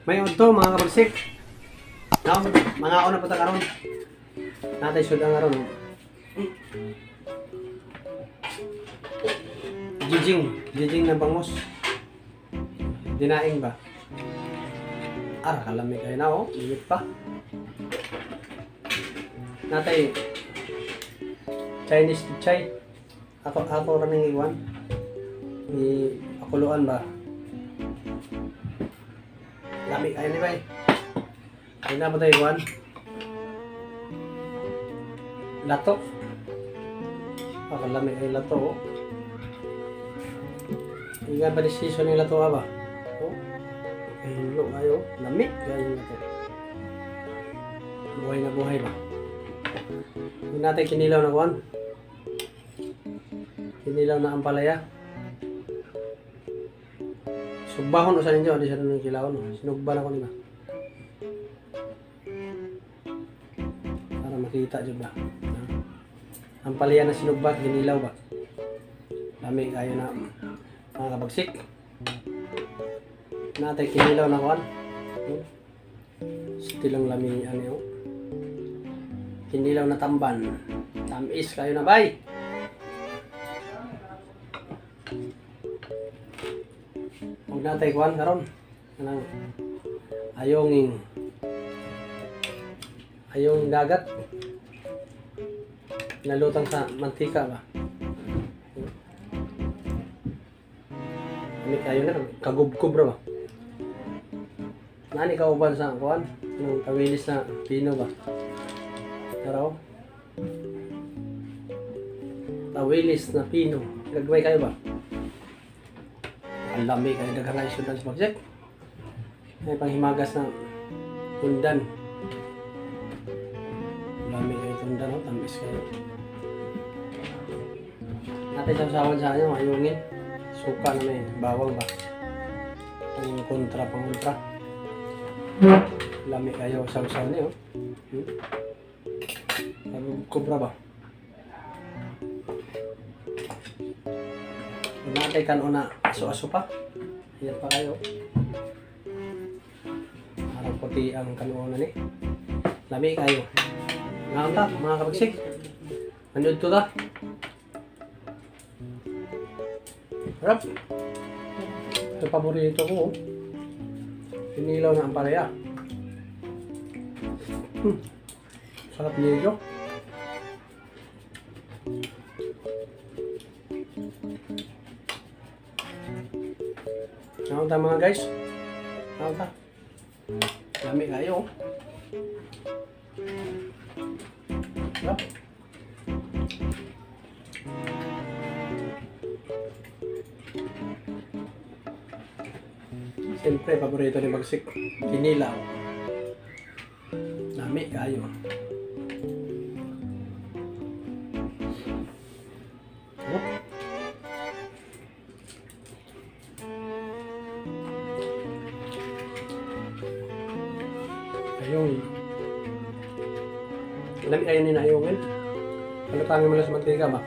May udto, mga kabagsik. No, mga una pa ta karon. Natay sud ang aron. Jijing, jijing na bangos. Dinaing ba? Ara kalami kayo na oh, init pa. Natay Chinese chai. Ako ako ra ning iwan. Ni pakuluan ba? Lami kayo ni bay. Ay na ba tayo iwan? Lato. Ah, kalami ay lato oh. Igan pa di season yung lato ah, ba? Oh. Ay hinlo kayo. Lami kayo yung lato. Buhay na buhay ba? Hindi natin kinilaw na kuan. Kinilaw na ampalaya. Sugbahon usa ninyo, di sa nung kilawon. Sinugba na ko nila. Para makita jud ba. Ah. Ampalaya na sinugba, kinilaw ba? Lami kayo na mga kabagsik. Natay kinilaw na kuan. Still ang lami ano. Kinilaw na tamban. Tamis kayo na bay. Huwag natay kuan karon. Anang ayonging ayong dagat. Nalutang sa mantika ba? Ano kayo na kagubkob ra ba? Nani ka uban sa kuan? Anong tawilis na pino ba? Tara oh. Tawilis na pino. Gagawin kayo ba? Ang lami kayo daghang kayo sudan sa bagsik. May panghimagas na tundan. Lami kayo tundan oh, tamis kayo. Natin sa usawan sa ano, ayungin. Suka na may bawang ba? Ang kontra pangontra. Lami kayo sa usawan niyo. Kubra ba? Natay kan una aso-aso pa. Yan pa kayo. Parang puti ang kanuuna ni. Lami kayo. Ngaon ta, mga kabagsik. Manood to ta. Sarap. Ito paborito ko. Oh. Pinilaw na ampalaya. Sarap nito. Ngaon ta mga guys. Ngaon ta. Lami kayo. Oh. Sarap. Siyempre, paborito ni Bagsik. Kinilaw. Lami kayo. Sarap. Ayun. Lami kayo ni na ayungin. Palutangin mo lang sa mantika ba?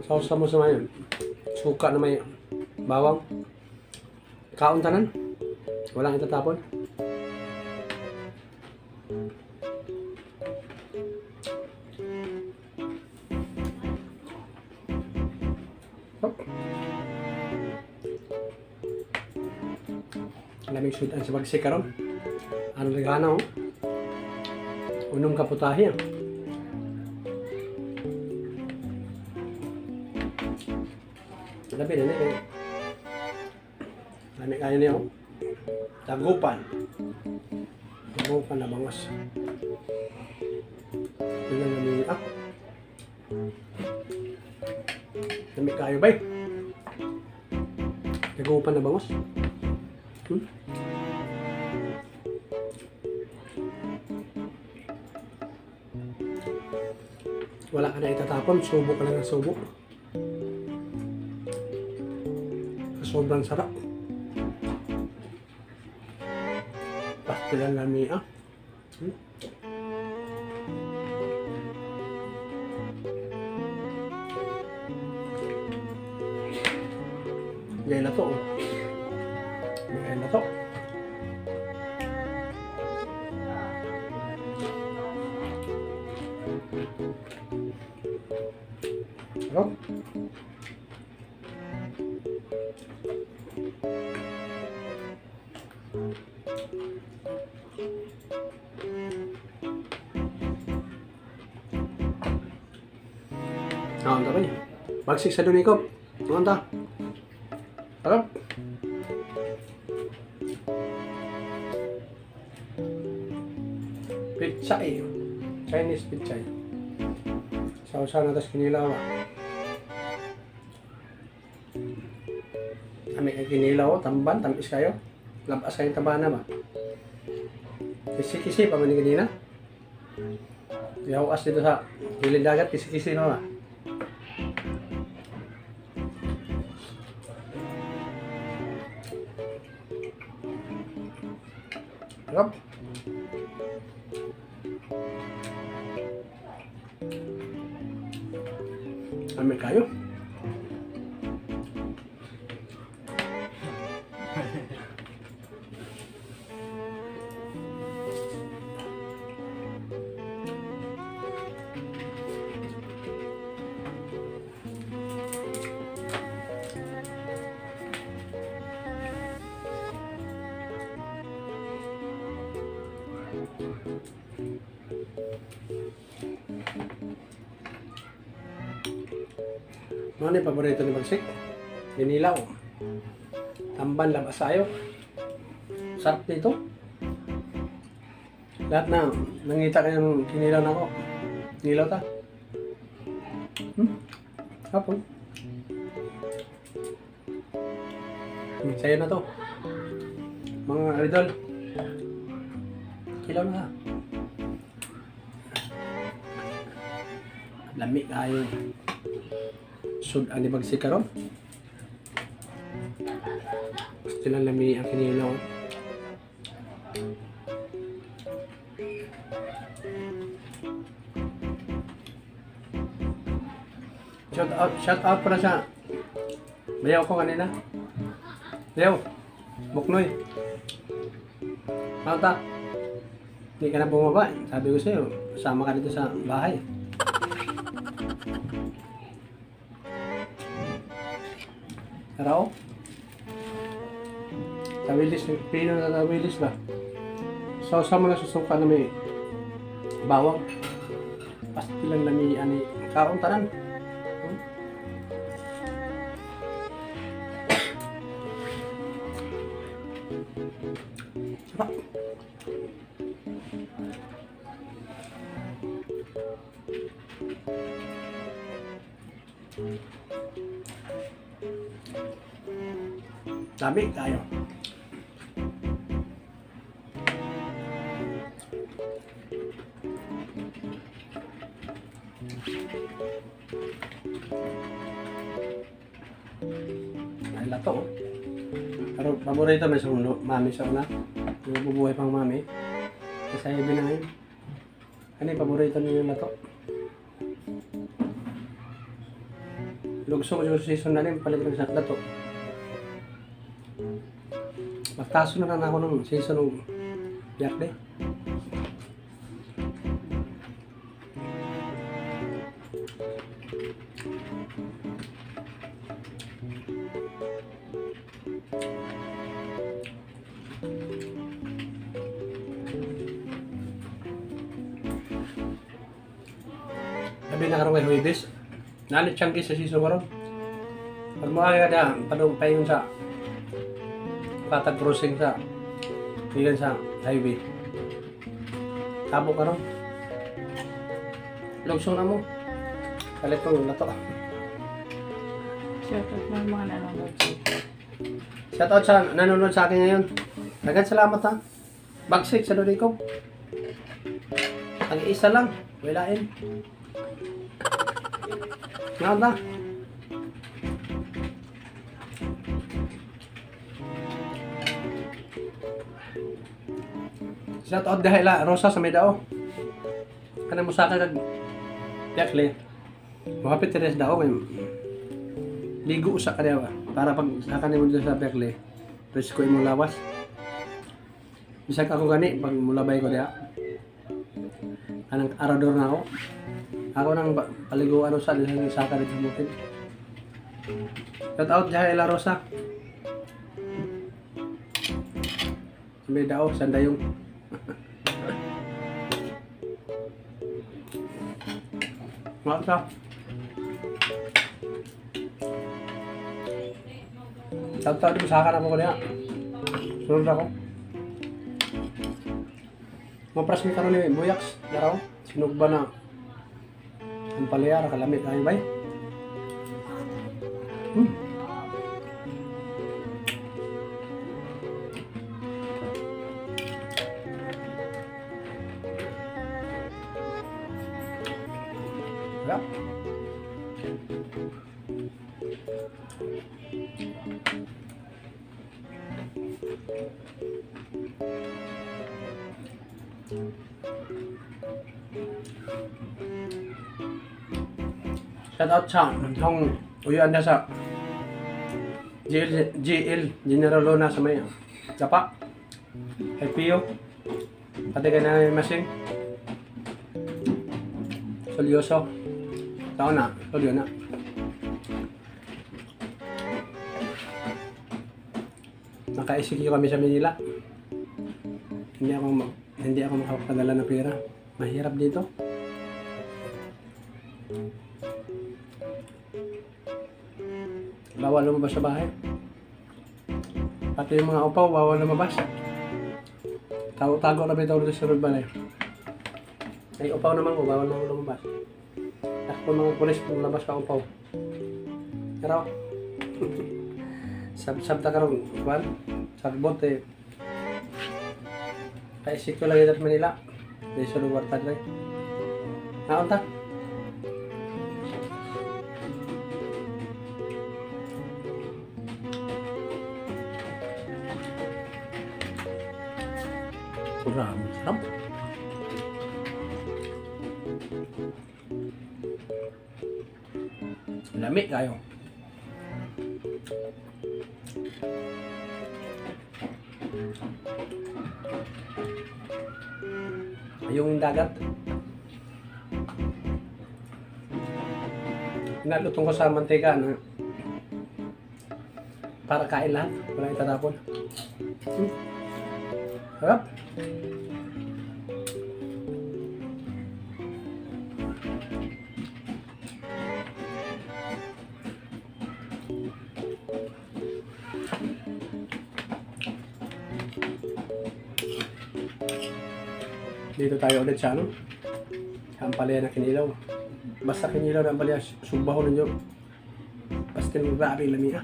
Sauce mo sa may suka na may bawang. Kaon tanan. Walang itatapon. Hop. Lamig sudan sa bagsik karon. Ano nagana oh? Unom ka putahe. Ah. Labi na ni kay. Lami kayo niyo. Dagupan. Dagupan na bangos. Yun lang namin ah. Lami kayo bay. Dagupan na bangos. Wala ka na itatapon, subo ka lang ng subo. Sobrang sarap. Pastilan lami ah. Gaya na to, oh. Gaya na to. Sarap. Ah, ang dami. Bagsik sa Dunikop. Tuwan ta. Sarap. Pichay. Chinese pichay. Sausa na tas kinilaw, ah. Kami kay kinilaw, tamban, tamis kayo. Labas kayong tabana ba? Kisi-kisi pa man ni kanina. Yawas dito sa gilid dagat, kisi-kisi na ba? Sarap. Kami kayo. Ano yung paborito ni Bagsik? Ginilaw. Tamban, labas tayo. Sarap nito. Lahat na, nangita kayo ng kinilaw na ako. Kinilaw ta. Hapon. Sa'yo na to. Mga idol. Kilaw na. Lami kayo. Sud ani Bagsik karon. Gusto lang lami ang kinilaw. Shout out pala sa bayaw ko kanina. Bayaw, Buknoy. Ano ta? Hindi ka na bumaba. Sabi ko sa'yo, sama ka dito sa bahay. Tara oh. Tawilis, pino na tawilis ba? Sausa mo na susuka na may bawang. Pasti lang lami ani kaon tanan. Sarap. Dami tayo. Ay, lato, oh. Pero paborito may sa mami sa una. Yung bubuhay pang mami. Kasi ibig na ngayon. Ano yung paborito niyo yung lato? Lugso ko yung season na rin, palit lang sa lato. Magtaso na lang ako ng season ng Biyerde. Sabi na karon kay Huwebes, nalit siyang sa season karon. Pag mga ka na, padung paingon sa Patag crossing sa gikan sa highway. Tabo karon. Lugsong na mo. Kalit ko lato. Shout out ng mga nanonood sa'yo. Shout out sa nanonood sa akin ngayon. Daghang salamat ha. Bagsik sa Lurikop. Ang isa lang. Walain. Nga na. Shout out dahil la Rosa sa Medao. Kana mo sa kag Yakle. Mohapit teres dao kay. Ligo usa ka ba? Para pag saka nimo dito sa Berkeley, presko imong lawas. Bisag ako gani pag mulabay ko diha. Anang arador na ako. Ako nang paliguan sa saka dito sa bukid. Shout out Jai La Rosa. May dao, sandayong. Mahal ka. Shout out din sa akin ako niya. Sunod ako. Mapras mi karon ni Buyaks, daraw. Sinugba na. Ang palaya ra kalami kayo bay. Yeah. Shout out sa tong uyuan na sa GL, GL General Luna sa may Dapa. Kay Pio. Pati kay Nanay Masing. Solyoso. Tao na, solyo na. Naka-ECQ kami sa Manila. Hindi ako makakapadala ng pera. Mahirap dito. Bawal lumabas sa bahay. Pati yung mga upaw, bawal lumabas. Tago-tago na bitaw dito sa balay. Ay, upaw naman ko, bawal na lumabas. Takbo mga pulis kung labas pa upaw. Pero, sab-sab ta karon, kwan, sagbot eh. Kaisip ko lang dito sa Manila. Di sa lugar tadlay. Naon ta? Grabe, sarap. Lami kayo. Yung dagat. Pinalutong ko sa mantika na para kain lahat. Walang itatapon. Sarap. Dito tayo ulit sa ano? Sa ampalaya na kinilaw. Basta kinilaw na ampalaya, subaho ninyo. Basta yung grabe lami ah.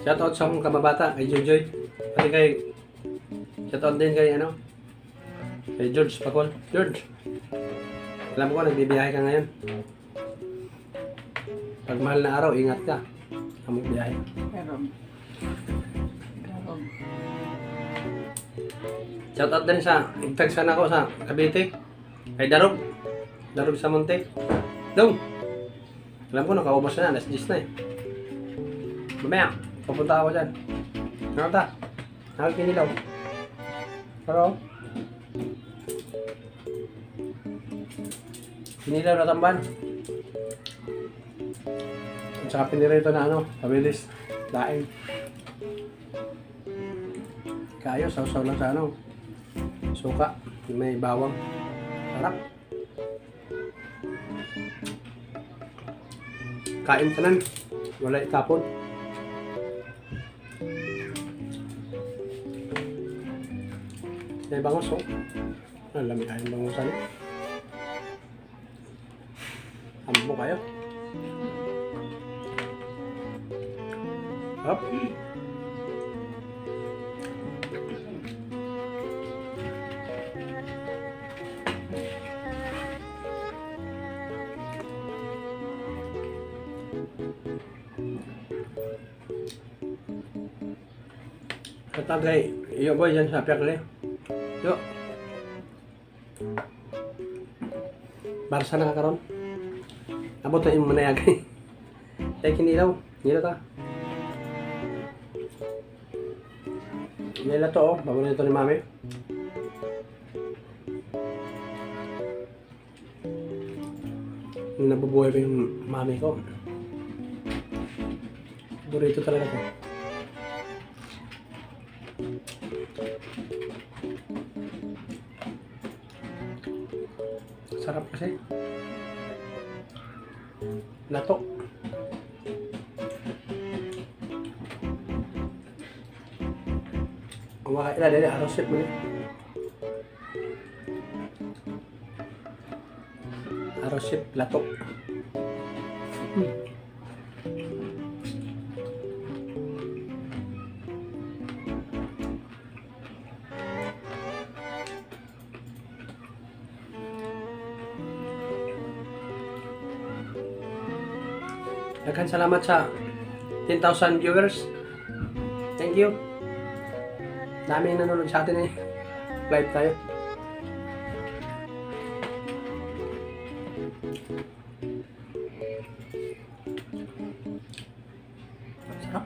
Shoutout sa akong kababata, kay Jojoy. Pati kay, shoutout din kay ano, kay George Pacol. George, alam ko nagbibiyahe ka ngayon. Pag mahal na araw, ingat ka. Sa biyahe. Pero, pero, Shoutout din sa, itagsan ako sa Cavite. Kay Darog. Darog sa Monte. Dong! Alam ko, nakaubos na, alas 10 na eh. Mamaya, pupunta ako dyan. Ano ta? Nakakinilaw. Pero, kinilaw na tamban. At saka pinirito na ano, pabilis. Laing. Kayo, sausaw lang sa ano. Suka, may bawang. Sarap. Kain tanan. Wala itapon. May bangus oh. Ang lami tayong bangus ano. Ambo kayo. Up. Katagay, iyo boy yan sa Piakle. Yo. Barsa na ka karon. Abot na imo manayag. Kay kinilaw, nila ta. Nila to oh, paborito ni Mami. Nung nabubuhay pa yung mami ko. Paborito talaga to. Sarap kasi. Lato. Kumakain na dili, arosip mo ni. Arosip lato. Daghan salamat sa 10,000 viewers. Thank you. Daming nanonood sa atin eh. Live tayo. Sarap.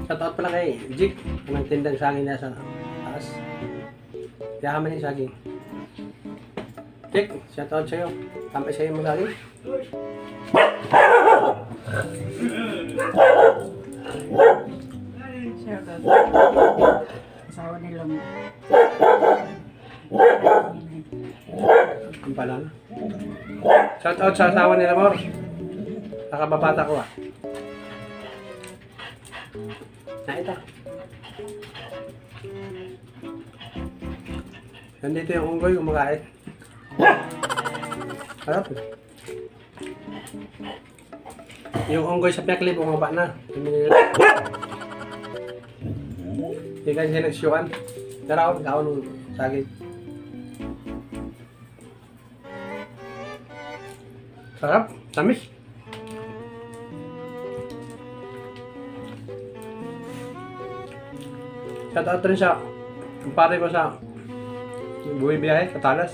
Shoutout pala kay Jik, ang nagtindang saging na sa taas. Yaman yung saging. Jik, shoutout sa'yo. Kampi sa'yo mo saging. Sir, asawa nila mo. Ang pala na. Shoutout sa asawa nila, Mor. Nakababata ko ah. Naita. Nandito yung unggoy kumakain. Sarap eh. Yung unggoy sa Piakli bumaba na. Hindi kasi siya nagsyukan. Tara ako, kaon ng saging. Sarap, tamis. Shout out rin sa kumpare ko sa buhay biyahe, Katalas.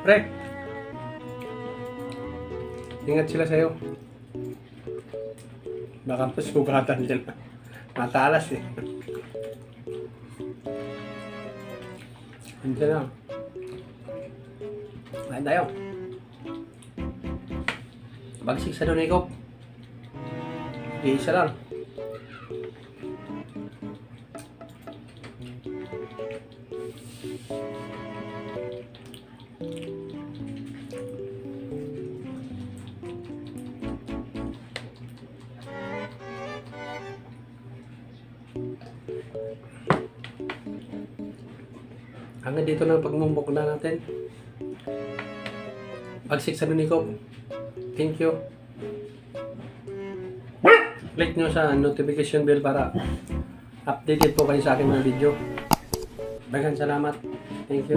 Pre, ingat sila sa'yo. Baka masugatan sila. Matalas eh. Hindi na. Kain tayo. Bagsik sa Donikop. Iisa lang. Hanggang dito na pagmumbok na natin. Bagsik sa Donikop. Thank you. Click nyo sa notification bell para updated po kayo sa aking mga video. Daghang salamat. Thank you.